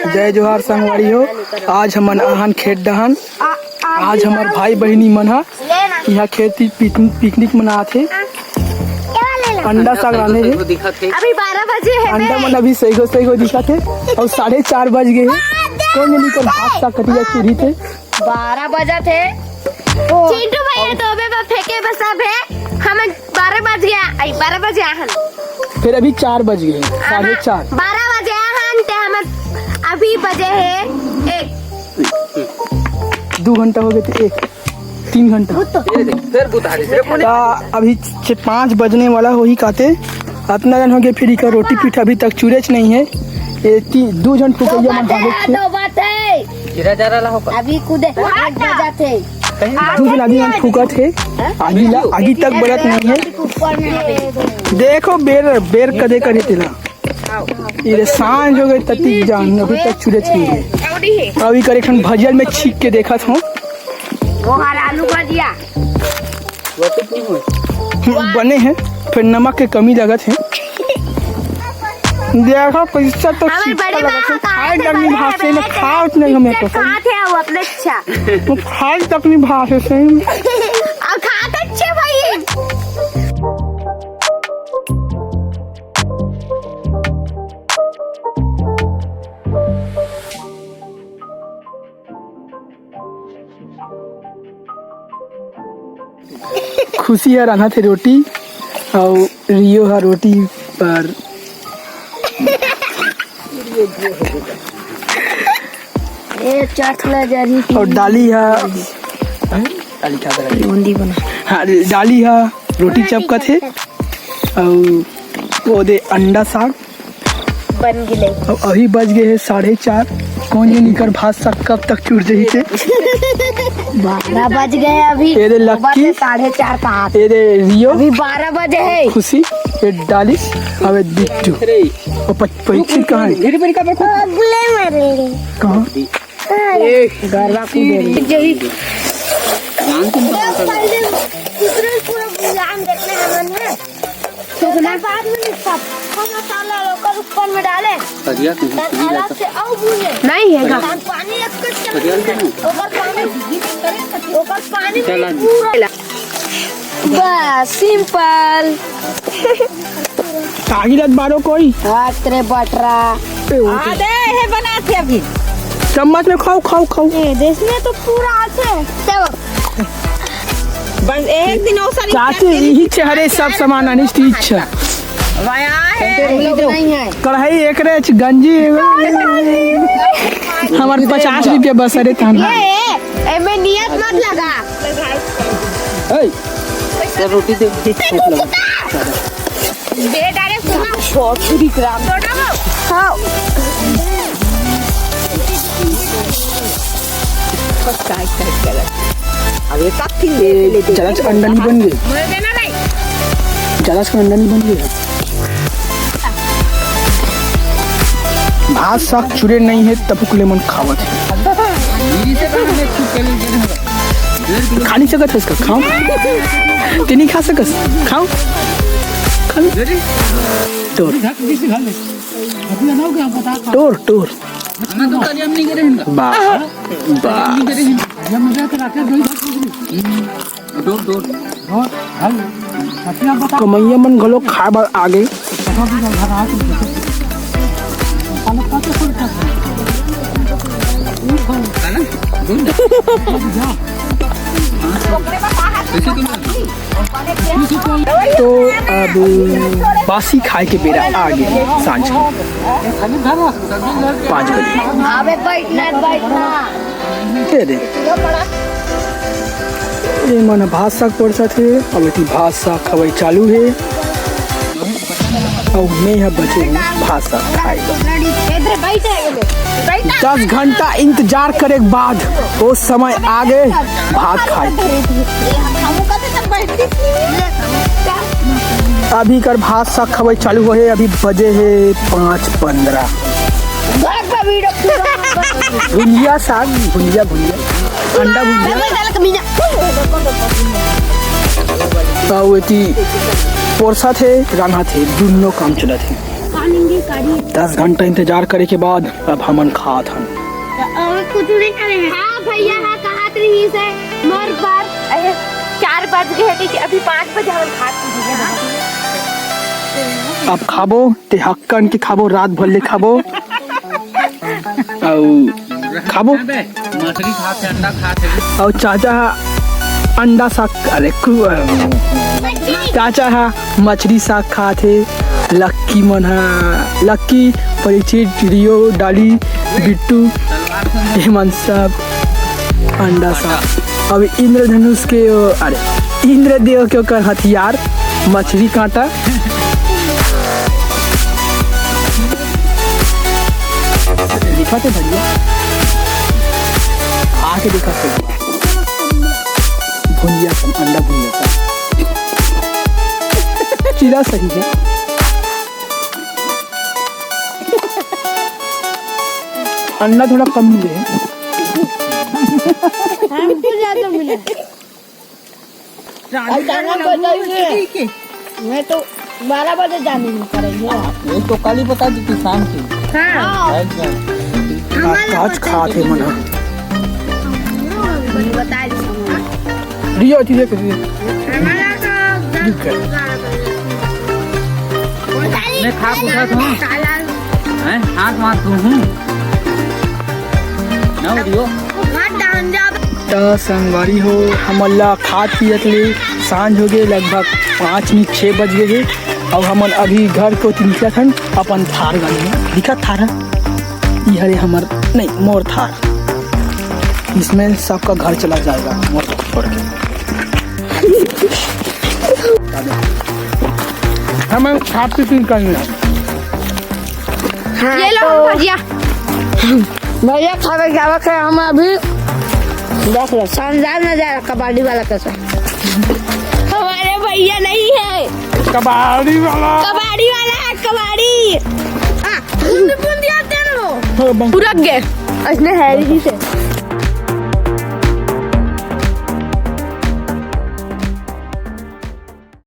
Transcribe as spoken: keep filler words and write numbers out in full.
जय जोहार संगवारी हो, आज हमन आहन खेत डहन। आज हमर भाई बहिनी मन ह इहाँ खेत पिकनिक, पिकनिक मनात हे। अंडा साग रांधे हे। अभी बारह बजे हे अंडा बे। मन अभी सही सही दिखत हे। अउ साढ़े चार बज गे हे। कोन जनी कर भात साग कटिया चुरही थे। बारह बजत हे। चिंटू भैया तो अबे बा फेंके बस अब हे। हमन बारह बज गया, आई बारह बजे आहन। फिर अभी चार बज गए, साढ़े चार। बारह बजे आहन ते हमन अभी बजे हे एक। दो घंटा हो गए थे, एक, तीन घंटा। ये देख, फिर बुता रही, फिर बोले। ता अभी चे-, पाँच बजने वाला होही काते। अतना जन हो गए, फिर इकर रोटी पीठा अभी तक चुरेच नहीं है। ये ती-, दो जन फुकैया मन हावे छे। दो बात है। गिरा जा रहा हो का? अभी कूदे, एक बजा थे। कहीं दू झन आदमी मन फूकत हे। आगी ला, आगी तक बरत नहीं है। ऊपर में। देखो बेर, बेर कदे करे तेला। ये रे सांझ हो गए तती जान, अभी तक चुरे चुरे। अभी कर एक ठन भजिया में छीक के देखत हूँ। वो हर आलू भजिया। बने हैं, फिर नमक के कमी लगत है। देखो कैसा तो हमारे बड़े माँ खाए तक नहीं भाषे में खाओ नहीं हमें तो खाते हैं वो अपने अच्छा। वो खाए तक नहीं भाषे से। और खाते अच्छे भाई। खुशी ह रांधत हे रोटी, अउ रियो ह रोटी पर। ए, चटला जरी। अउ डाली ह। डाली का बना? बूंदी बना। हाँ, डाली ह रोटी चपकत हे, अउ ओदे अंडा साग। बन गिले। अब अभी बज गए हैं साढ़े चार। कौन ये निकर भात साग कब तक चुर जाही के? बारह बज गए अभी। ये दे लक्की। साढ़े चार का हाथ। ये दे रियो। अभी बारह बजे है। खुशी। ये डालिस। अब ये बिट्टू। और पच-, परीक्षित कहाँ है? अगले मरेंगे। कहाँ? गरबा कूदे। पूरा गुलाम देखने हमन है। तो ओकर बाद में सब मसाला ओकर ऊपर में डाले। तब अलग से अउ भूजे। नहीं है का? पानी एक कच्चा ओकर पानी, ओकर पानी में पूरा। बस, simple। तागी लत बारो कोई? हाथ रे बटरा। ए, वो तो आदे हे बनाथे अभी। चम्मच में खाओ, खाओ, खाओ। ए, देश में तो पूरा आथे। चलो। बस एक दिन और सारी चाची, यही चेहरे सब सामान अनिष्ट इच्छा। वाया है। नहीं है। कढ़ाई एक रे च-, गंजी। हमारे पचास रुपया बस, अरे तहन। ये, एमे नियत मत लगा। ए, तो रोटी दे, दे, भूख लगा। दे डाले सुना। बहुत बुरी खराब। हाँ। बस टाइट, टाइट कर। अब ये सब फिर ले, ले, ले। जलाच अंडा नहीं बन गए। मुझे देना नहीं। जलाच का अंडा नहीं बन गया। भात साग चुरे नहीं है, तब कुले मन खावत है। खा नहीं सकत हस का? खाओ। ते नहीं खा सकस? खाओ। खा। टोर। टोर, टोर। बा, बा। कमैया मन घलो खाए बर आ गे। तो अब बासी खाए के बेरा आ गे, सांझ के पाँच बजे। अबे बैठना, बैठना। दे दे। ये मन भात साग परोसत हे, अब एती भात साग खवाई चालू हे। अउ मैं ह बचे हूँ भात साग खाए। दस घंटा इंतजार करे के बाद वो समय आ गे भात खाए। अभी कर भात साग खवाई चालू होहे, अभी बजे हे पाँच पंद्रह। भुंजिया साग, भुंजिया, भुंजिया, अंडा भुंजिया। अउ एती पोरसत हे, रांधत हे, दुनो काम चलत हे। दस घंटा इंतजार करे के बाद अब हमन खात हन। और कुछ नहीं करे हैं। हाँ भैया, हाँ कहत रही से मोर पर। अरे, चार बज गए हैं, ठीक है, अभी पाँच बजे हम खात हैं भैया। अब खाबो, ते हक्कन के खाबो, रात भर ले खाबो। अउ खाबो। मछली खात हे, अंडा खात हे। अउ चाचा ह अंडा साग, अरे कु-, चाचा ह मछली साग खात हे। लक्की मन ह, लक्की, परीक्षित, रियो, डाली, बिट्टू, ये मन सब अंडा साग। अब इंद्रधनुष के, अरे, इंद्रदेव के ओकर हथियार मछली कांटा। दिखा तो भैया, खा के दिखा तो। भुंजिया, अंडा भुंजिया। चीला सही है। अंडा थोड़ा कम मिले। हमको ज्यादा मिले। रानी और जाना जाना पड़ता है। ठीक है। मैं तो बारह बजे जाने में पड़ेंगे। ये तो कल ही बता दी थी शाम की। हाँ। हाँ। आज खात हे मन ह। बता दी। रियो, ठीक है, ठीक है। हमारा तो ठीक है। मैं खा पूछा था। साला। हैं? हाथ मार तू हूँ। ना रियो। त संगवारी हो, हमन ला खात पियत ले सांझ हो गए, लगभग पाँच नहीं छः बज गए हे। अउ हमन अभी घर को निकलत हन अपन थार गाड़ी में। दिखत थार ह? ई हरे हमर, नहीं, मोर थार। इसमें सबका घर चला जाएगा मोर छोड़ के। हमन खा पी के निकलने। हाँ, ये लो तो भजिया। भैया खावे जावे के हम अभी देख लो, शानदार नजारा कबाड़ी वाला के साथ। हमारे भैया नहीं है। कबाड़ी वाला। कबाड़ी वाला है, कबाड़ी। आ, बूंद बूंद याद दे रहो। हो, बंक। पूरा गए। इसने हैरी जी से।